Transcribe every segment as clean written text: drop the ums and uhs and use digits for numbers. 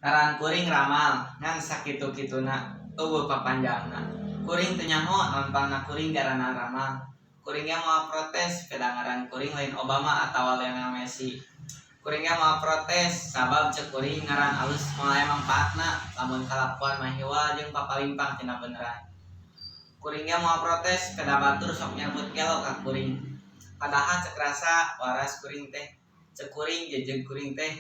Ngaran kuring Ramal, ngan sakitu-kituna euweuh papanjangna. Kuring teu nyaho naon pangna kuring diaranan Ramal. Kuring ge moal protes peda ngaran kuring lain Obama atawa Lionel Messi. Kuring ge moal protes sabab ceuk kuring ngaran alus moal aya mangpaatna lamun kalakuan mahiwal jeung papalimpang tina beneran. Kuring ge moal protes peda batur sok nyebut gelo ka kuring. Padahal ceuk rasa waras kuring teh, ceuk kuring jeujeg kuring teh.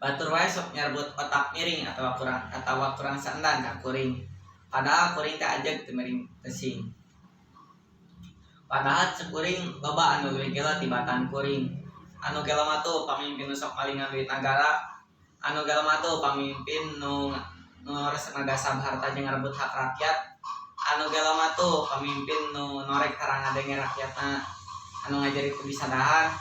Batur wae sok nyarbut otak miring atawa kurang saendan ka kuring. Padahal kuring teh ajeg teu miring pesing. Padahal ceuk kuring loba anu leuwih gelo tibatan kuring. Anu gelo mah tuh pamimpin nu sok malingan duit nagara. Anu gelo mah tuh pamimpin nu nu resep ngagasab harta jeung ngarebut hak rakyat. Anu gelo mah tuh pamimpin nu norek tara ngadenge rakyatna anu ngajari teu bisa dahar.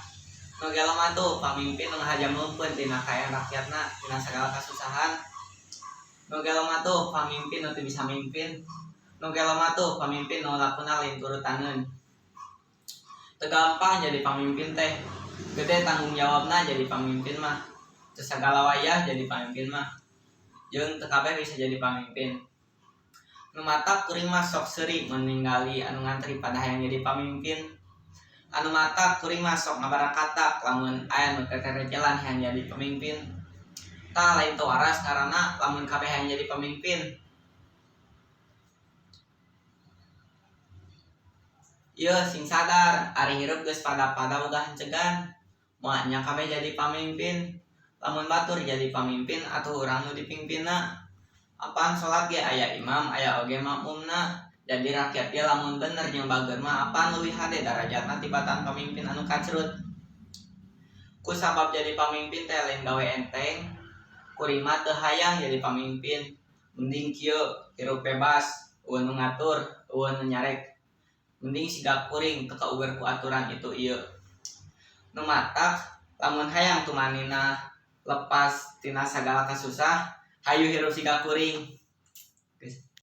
Nu gelo mah tuh pamimpin nu ngahaja meumpeun tina kaayaan rakyatna tina sagala kasusahan. Nu gelo mah tuh pamimpin nu teu bisa mimpin. Nu gelo mah tuh pamimpin nu lakuna lain turutaneun. Teu gampang jadi pamimpin teh. Gede tanggung jawabna jadi pamimpin mah. Teu sagala wayah jadi pamimpin mah. Jeung teu kabeh bisa jadi pamimpin. Nu matak kuring mah sok seuri mun ningali anu ngantri pada hayang jadi pamimpin. Anu matak kuring mah sok ngabarakatak lamun aya nu teterecelan hayang jadi pamimpin. Tah lain teu waras ngaranna lamun kabeh hayang jadi pamimpin. Yeuh sing sadar ari hirup geus pada-pada boga hencegan. Moal nya kabeh jadi pamimpin. Lamun batur jadi pamimpin atuh urang nu dipingpinna. Apan salat ge aya imam aya oge makmumna. Jadi rakyat ge lamun bener jeung bager mah apan leuwih hade darajatna tibatan pamimpin anu kacrut. Ku sabab jadi pamimpin teh lain gawe enteng. Kuring mah teu hayang jadi pamimpin. Mending kieu hirup bebas, euweuh nu ngatur, euweuh nu nyarek. Mending siga kuring teu kauger ku aturan itu ieu. Nu matak lamun hayang tumanina lepas tina sagala kasusah, hayu hirup siga kuring.